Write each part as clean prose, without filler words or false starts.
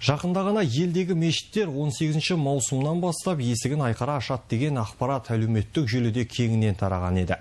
Жақында ғана елдегі мешіттер 18 маусымнан бастап есігін айқара ашады деген ақпарат әлеуметтік желіде кеңінен тараған еді.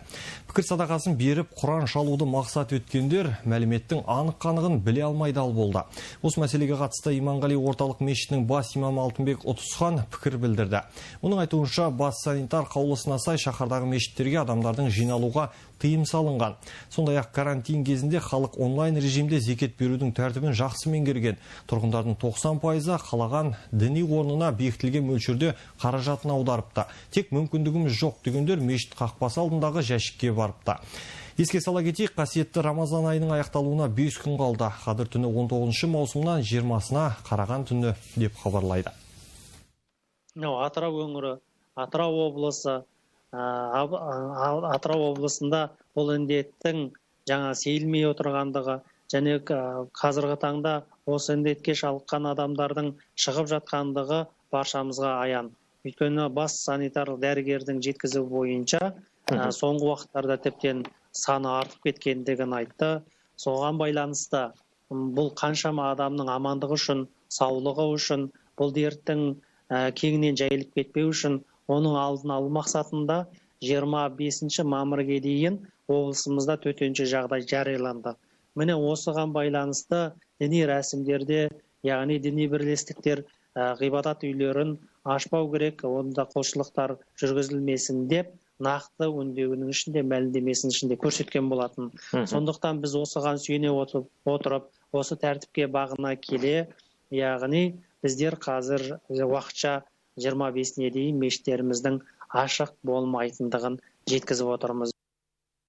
Пікір садақасын беріп, Құран шалуды мақсат еткендер мәліметтің анық қанығын біле алмай дал болды. Осы мәселеге қатысты Иманғали орталық мешітінің бас имамы Алтынбек Ұтысхан пікір білдірді. Оның айтуынша, бас санитар қаулысына сай шаһардағы мешіттерге адамдардың жиналуға тыйым салынған. Сондай-ақ карантин кезінде халық онлайн режимде зекет берудің тәртібін жақсы меңгерген. Тұрғындардың 90%-ы қалаған діни орнына бекітілген мөлшерде қаражатын аударыпты. Тек мүмкіндігіміз жоқ дегендер мешіт қақпасы алдындағы жәшікке барыпты. Еске сала кетейік, қасиетті Рамазан айының аяқталуына 5 күн қалды. Қадір түні 19 маусымнан 20-сына қараған түні деп хабарлайды. Атырау өңірі, Атырау облысы, Атырау облысында бұл індеттің жаңа сейілмей отырғандығы және қазіргі таңда осы індетке шалдыққан адамдардың шығып жатқандығы баршамызға аян. Өйткені бас санитарлық дәрігердің жеткізуі бойынша соңғы уақыттарда тіптен саны артып кеткендігін айтты. Соған байланысты бұл қаншама адамның амандығы үшін, саулығы үшін, бұл дерттің кеңінен жайылып кетпеу үшін, оның алдын алу мақсатында 25 мамырге дейін облысымызда төтенше жағдай жарияланды. Міне, осыған байланысты діни рәсімдерде, яғни діни бірлестіктер ғибадат үйлерін ашпау керек, онда құлшылықтар жүргізілмесін деп нақты үндеуінің ішінде, мәлімдемесінің ішінде көрсеткен болатын. Сондықтан біз осыған сүйене отырып, осы тәртіпке бағына келе, яғни біздер қазір уақытша 25-не дейін мешіттеріміздің ашық болмайтындығын жеткізіп отырмыз.